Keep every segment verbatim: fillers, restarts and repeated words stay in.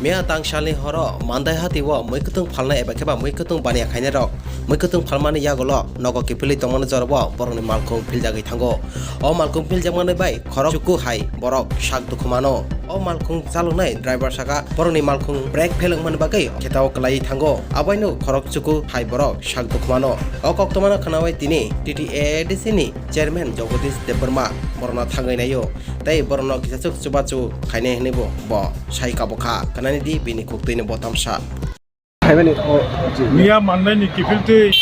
Miya tangsalni horo Mandai hati o muikwthwng phalnai eba khe ba muikwthwng baniya khainai rok muikwthwng phalmani yagulo nogo kiphilwi tongmani jorao borokni malkhung philjagwi thango. O malkhung philjakmani bai khorok chuku hai borok sak dukhu mano. O malkhung chaloknai driver saka borokni malkhung brake fail wngmani bagwi khetao kwlaiwi thango. Aboino khorok chuku hai borok sak dukhu mano. O koktwmano khwnawi tini T T A A D C ni chairman Jagadish Debbarma borokno thangwi naio. Tei borokno kisachuk chubachu khainai hwnwi bo, bo sai kabo kha. Khnani di bini khuktwino bo tamsa. Phaimani o Miya Mandaini kiphiltwi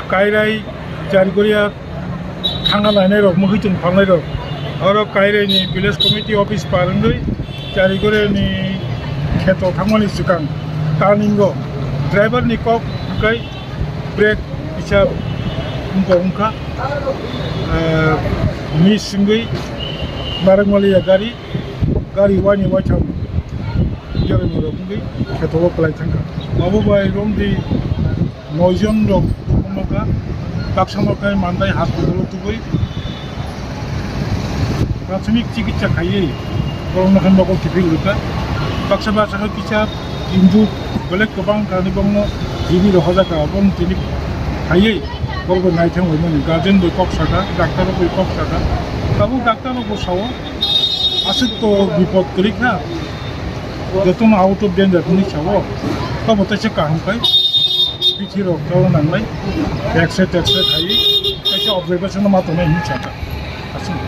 Kairai Charigoria thangna lainai rok, mwkhwitwng phalnai rok. Oro Kairaini village committee office par wngwi Charigoriani kheto thangmani swkang turning o driver ni kok hwnkhe brake kisa wngkha, ah, miss wngwi narwkmaliya gari, gari waini waitham geroni rok wngwi kheto o kwlai thangkha. Abo bai romdi noi jon rok nokha, baksa nokha Mandai hospital o tubui prathomik chikitsa khaiwi borokno khe nogo kiphil rwkha. Baksa baksa khe kisa injured belai kwbang kha, bongno jini rok hojakha, bong tini khaiwi borok bai naithang laimani guardian bai kok sakha, doctor rok bai kok sakha. Tabuk doctor rok bo sao aswk to bipod kwrwi kha, jotono out of danger hwnwi sao. Tamo teisa kaham khai bithi rok cholo nangnai, X-ray X-ray khaiwi teisa observation no ma tongnai hwnwi sakha. Aswk.